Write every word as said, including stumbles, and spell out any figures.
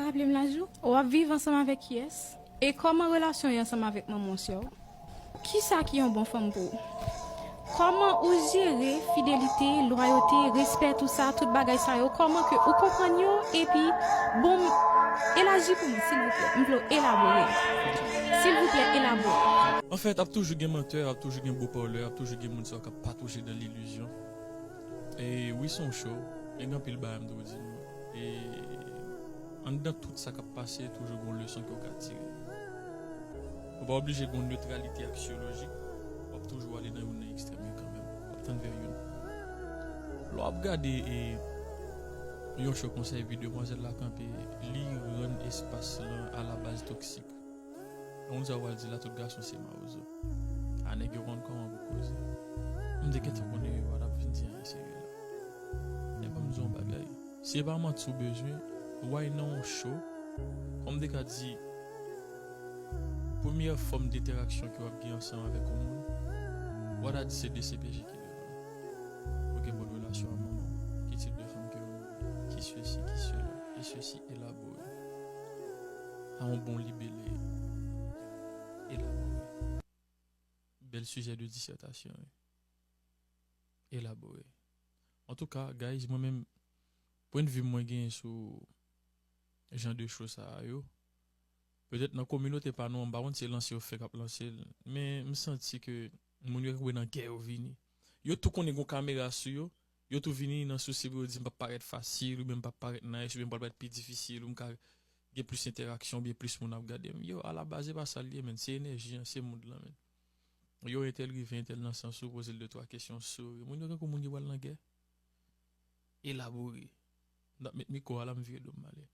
Raple m laj ou, w ap viv ansanm avèk kiyès? E kòman relasyon w ye ansanm avèk manman w, sè w? Kisa ki yon bon fanm pou ou? Kòman ou jere fidelite, lwayote, respè, tout sa, tout bagay sa yo? Kòman ke ou konprann yo? Epi, bon, elaji pou mwen, silvouplè. M vle w elabore. Silvouplè, elabore. Anfèt, ap toujou gen mantè, ap toujou gen bo palè, ap toujou gen moun sa k ap patouche nan lilizyon. E wi, se yon show. E gen anpil bagay m dwe di nou. E anndan tout sa k ap pase, toujou gen yon leson ke w ka tire. Ou pa oblije gen yon netralite aksyolojik, w ap toujou ale nan youn nan ekstrèm yo kanmenm. W ap tann vè youn. Lè w ap gade e yon show konsa epi demwazèl la kanpe, li rann espas lan alabaz toksik. Moun sa w al di la tout gason se mawozo. A nèg yo konn kòman pou koze. M te gentan konnen yo pa t ap vin di anyen serye la. Men ban m di yon bagay. Si se pa manti w bezwen, why nan yon show, kòm m te ka di, premyè fòm de entèraksyon ke w ap gen ansanm avèk yon moun, w a ta di se D C P J ki devan. Ou gen bon relasyon ak manman w, ki tip de fanm ke w renmen, ki sesi, ki sela, e sesi elabore. A yon bon libele. Elabore. Bèl sijè de disètasyon wi. Elabore. Antouka, guys, mwen menm, pwennvi mwen genyen sou jan de show sa a yo. Petèt nan kominote pa nou an, m pa konn si se lanse yo fèk ap lanse l, men m santi ke moun yo kwè nan gè yo vini. Yo tou konnen gen yon kamera sou yo, yo tou vini nan sousi pou yo di m p ap parèt fasil, oubyen m p ap parèt nice, oubyen m pral parèt pi difisil, ou m ka gen plis entèraksyon, oubyen plis moun ap gade m. Yo, alabaz, se pa sa l ye, menn. Se enèji an, se mood lan, menn. Yo, entèl rive, entèl nan sans ou, poze l de twa kesyon, souri. Moun yo tankou moun ki pral nan gè. Elabore. M t ap met mikwo a la, m vire do m ale.